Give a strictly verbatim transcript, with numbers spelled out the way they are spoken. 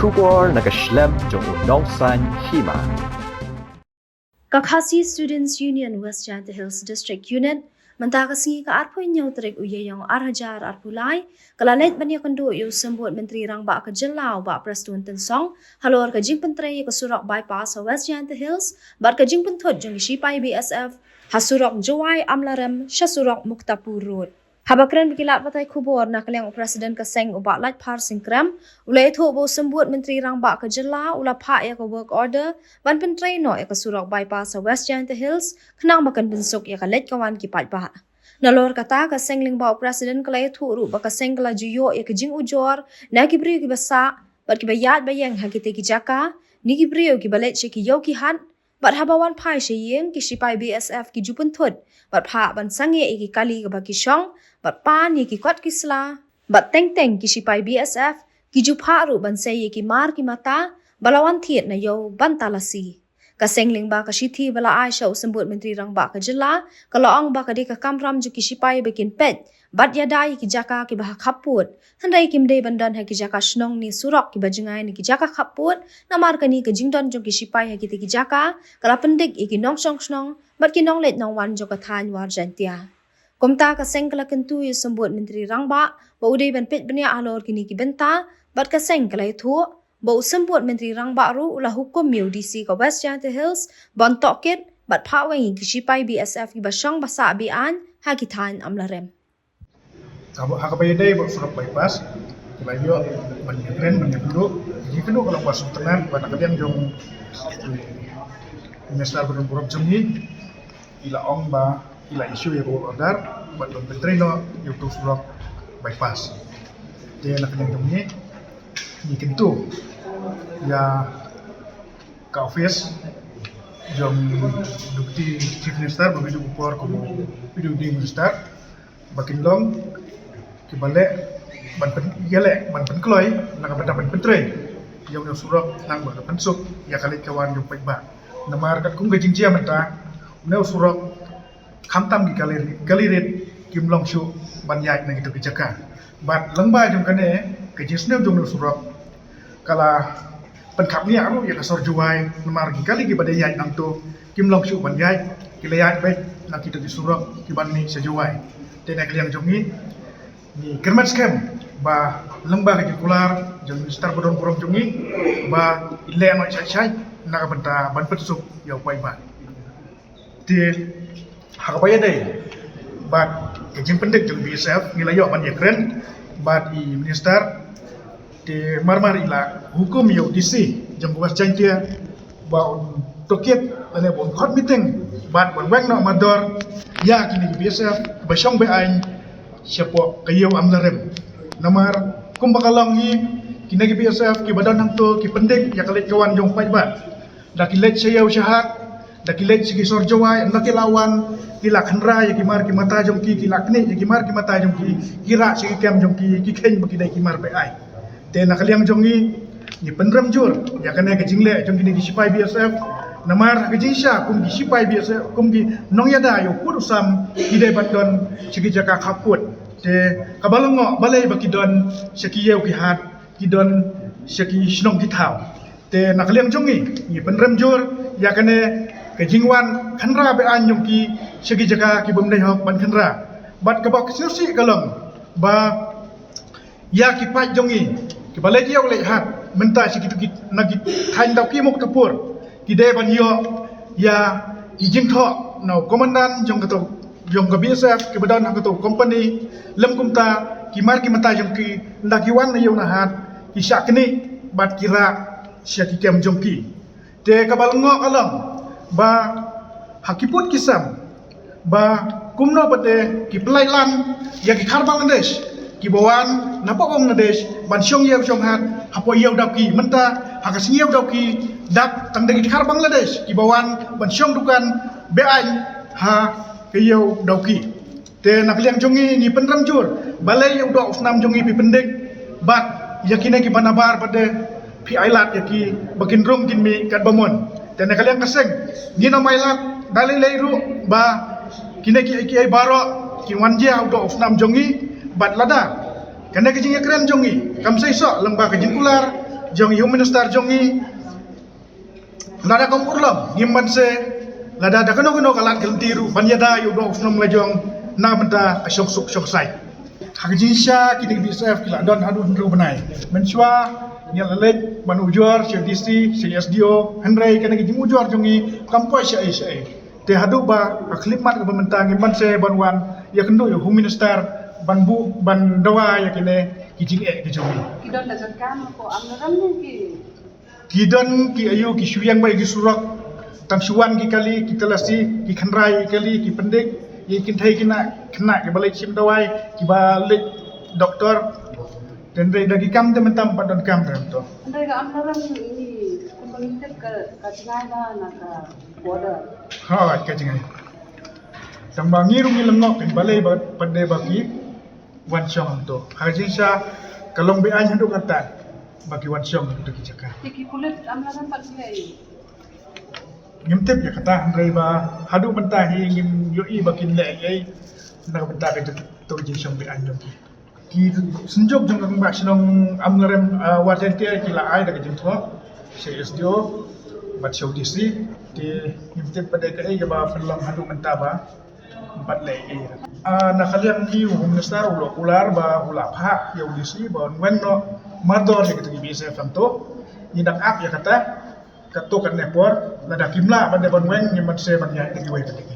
Khubor na ka shlem jong u nongsan hima. Ka Khasi Students Union West Jaintia Hills District Unit, mynta ka sngi ka arphew hynñiew tarik u Ïaïong ar hajar arphew lai, ka la leit ban ïakynduh ïa u Symbud Myntri Rangbah ka jylla u Bah Prestone Tynsong, halor ka jingpyntrei ïa ka surok bypass ha West Jaintia Hills, bad ka jingpynthut jong ki shipai B S F ha surok Jowai Amlarem sha surok Muktapur Road. Haba kren bad ki lad pathai khubor na ka liang u President ka seng u Bah Laitphar Sing Krem, u la ïathuh ba u Symbud Myntri Rangbah ka jylla u la phah ïa ka work order ban pyntrei noh ïa ka surok bypass ha West Jaintia Hills, khnang ba kan pynsuk ïa ka leit ka wan ki paidbah. Nalor kata, ka seng lyngba u President ka la ïathuh ruh ba ka seng ka la ju ïoh ïa ka jingujor na ki briew kiba sah bad kiba ïaid ba ïeng ha kitei ki jaka, ne ki briew kiba leit sha ki ïew ki hat, bad haba wan phai sha ïing, ki shipai B S F ki ju pynthut bad phah ban sangeh ïa ki kali kaba ki shong, bad pan ïa ki kot ki sla, bad teng teng ki shipai B S F ki ju phah ruh ban sei ïa ki mar ki mata ba la wan thied na ïew ban talasi. Ka seng lyngba ka shithi ba la ai sha u Symbud Myntri Rangbah ka jylla, ka la ong ba ka dei ka kamram jong ki shipai ba kin peit bad ïada ïa ki jaka kiba ha khappud, hynrei kim dei ban don ha ki jaka shnong ne surok kiba jngai ne ki jaka khappud, namar kane ka jingdon jong ki shipai ha kitei ki jaka ka la pyndik ïa ki nongshong shnong bad ki nongleit nongwan jong ka thaiñ War Jaintia. Kumta ka seng ka la kyntu ïa u Symbud Myntri Rangbah ba u dei ban peit bniah halor kine ki bynta, bad ka seng ka la ïathuh ba u Symbud Myntri Rangbah ruh u la hukum ïa u D C ka West Jaintia Hills ban tohkit bad phah weng ïa ki shipai B S F kiba shong ba sah be-aiñ ha ki thaiñ Amlarem. Ka ba, ha kaba ïadei bad surok bypass, ki la ïoh ban ïakren, ban ïakynduh, ïakynduh ka long ba sngewtynnat ba na ka liang jong Minister ba don burom jong ngi, i la ong ba i la issue ïa ka work order ban pyntrei noh ïa uto u surok bypass. Te na ka liang jong ngi, ngi kyntu ïa ka office jong Deputy Chief Minister, ba ki ju por kum P W D Minister, ba kin long kiba leh ban pyn, ïaleh ban pynkloi na ka bynta ban pyntrei ïa une u surok, khnang ba kan pynsuk ïa ka leit ka wan jong u paidbah. Namar katkum ka jingjia mynta, une u surok khamtam ki kali, kali rit kim long shuh ban ïaid na kito ki jaka. Bad lyngba jong kane ka jingsniew jong une u surok ka la pynkhapngiah ruh ïa ka sor Jowai, namar ki kali kiba dei ïaid nangto kim long shuh ban ïaid, ki la ïaid beit na kito ki surok kiban mih sha Jowai. Te na ka liang jong ngi, ngi kyrmen skhem ba lyngba ka jingkular jong u Minister ba don burom jong ngi, ba in leh noh shai shai na ka bynta ban pynsuk ïa u paidbah. Te ha kaba ïadei bad ka jingpyndik jong B S F, ngi la ïoh ban ïakren bad i Minister. Te mar mar i la hukum ïa u D C jong ka West Jaintia ba un tohkit lane ba un khot meeting bad ban weng noh mardor ïa kine ki B S F ba shong be-aiñ shapoh ka ïew Amlarem. Namar kumba ka long hi, kine ki B S F kiba don hangto ki pyndik ïa ka leit ka wan jong u paidbah. Da ki leit sha ïew sha hat, da ki leit sha ki sor Jowai, ynda ki la wan, ki la khynra ïa ki mar ki mata jong ki, ki la knieh ïa ki mar ki mata jong ki, ki rah sha ki kem jong ki, ki kheiñ ba ki dei ki mar be-aiñ. Te na ka liang jong ngi, ngi pynrem jur ïa kane ka jingleh jong kine ki shipai B S F. Namar ka jingshisha kum ki shipai B S F, kum ki nongïada ïa u pud u sam, ki dei ban don sha ki jaka khappud. Te kaba lyngngoh balei ba ki don sha ki ïew ki hat, ki don sha ki shnong ki thaw. Te na ka liang jong ngi, ngi pynrem jur ïa kane ka jingwan khynra be-aiñ jong ki sha ki jaka ki bym dei hok ban khynra. Bad kaba sngewsih ka long ba ïa ki paid jong ngi kiba leit ïew leit hat mynta sha kito ki, na ki thaiñ Dawki Muktapur, ki dei ban ïoh ïa ki jingthoh na u komandan jong kato, jong ka B S F kiba don ha kato company, lym kumta ki mar ki mata jong ki, ynda ki wan na ïew na hat, ki shah knieh bad ki rah sha ki kem jong ki. Te kaba lyngngoh ka long ba ha ki pud ki sem, ba kumno pat de ki pynlait lan ïa ki khar Bangladesh kiba wan napoh Bangladesh ban shong ïew shong hat hapoh ïew Dawki. Mynta ha ka sngi ïew Dawki, dap tang da ki khar Bangladesh kiba wan ban shong dukan be-aiñ ha ka ïew Dawki. Te na ka liang jong ngi, ngi pynrem jur balei ïa u doh u snam jong ngi phi pyndik, bad ïa kine kiba nabar pat de phi ailad ïa ki ba kin rung kin mih katba mon. Te na ka liang ka seng, ngin ym ailad da lei lei ruh ba kine kiei kiei baroh kin wan jia u doh u snam jong ngi. Bad lada kane ka jingïakren jong ngi kam seisoh lyngba ka jingkular jong i Home Minister jong ngi, lada kam urlong ngim banse, lada da kano kano ka lad ka lynti ruh ban ïada ïa u doh u shnong la jong na bynta ka shong suk shong sai. Ha ka jingshisha kine ki B S F ki la don haduh hynriew bnai. Mynshuwa ngi la leit ban ujor sha D C, sha S D O, hynrei kane ka jingujor jong ngi kam poi shaei shaei. Te haduh ba ka khyllipmat kaba mynta ngim banse ban wan ïakynduh ïa u Home Minister ban buh ban dawa ïa kine ki jingeh ki jong ngi. Ki don da ka kam ko am na ram ne ki? Ki don ki ayu ki shu ïeng bad ki surok, tang shu wan ki kali, ki talasi, ki kynrai ki kali, ki pyndik ïa ki kynthei khynnah, khynnah kiba leit shim dawai, kiba leit doktor. Te hynrei da ki kam te mynta pat don kam te mynta. Hynrei ka am na ram ni kumba ngi tip ka, ka jngai na, na ka border. Hooid, ka jngai. Tang ba ngi ruh ngi lyngngoh pyn balei ba pat de ba ki wan shong hangto. Ha ka jingshisha ka long be-aiñ haduh katta ba ki wan shong hangto ki jaka. Te ki pulit am la ram pat leh ei? Ngim tip ïa kata, hynrei ba haduh mynta hi ngim ïohi ba kin leh ei ei na ka bynta kato ka jingshong be-aiñ jong ki. Ki synjuk jong ka rangbah shnong Amlarem, ah, Warjaiñtia ki la ai da ka jingthoh sha S D O bad sha u D C. Te ngim tip pat de kaei kaba pynlong haduh mynta ba pat leh ei ei. Ah, na ka liang jong u Home Minister u la kular ba u la phah ïa u D C ba un weng noh mardor ïa kito ki B S F hangto. Ngi dang ap ïa kata, katto katne por, lada kim lah ban dei ban weng, ngim banse ban ïaid da kiwei pat de ki.